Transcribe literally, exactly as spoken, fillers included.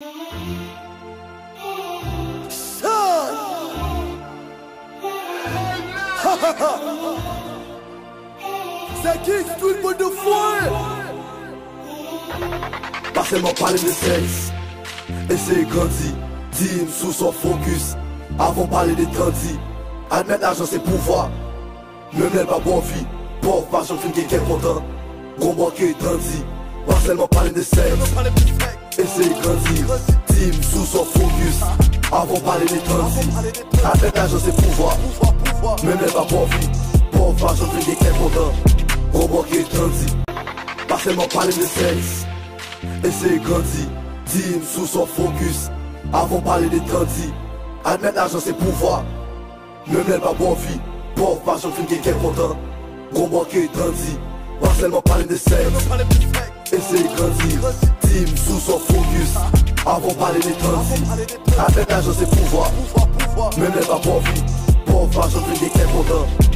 Sa! Se Kingston Bout de Fwe! Pa sèlman pale de sèks, eseye grandi. Di m sou sa w fokis avan w pale de tandi. Admèt lajan se pouvwa. Menm lè l pa ba w vi, pòv pa janm fin gen kè kontan. Gon bò ke tandi. Pa sèlman pale de sèks, eseye grandi. Di m sou sa w fokis avan w pale de tandi. Admèt lajan se pouvwa. Menm lè l pa ba w vi, pòv pa janm fin gen kè kontan. Gon bò ke tandi. Pa sèlman pale de sèks, eseye grandi. Di m sou sa w fokis avan w pale de tandi. Admèt lajan se pouvwa. Menm lè l pa ba w vi, pòv pa janm fin gen kè kontan. Gon bò ke tandi. Pa sèlman pale de sèks, eseye grandi. Di m sou sa w fokis avan w pale de tandi. Admèt lajan se pouvwa. Menm lè l pa ba w vi, pòv pa janm fin gen kè kontan.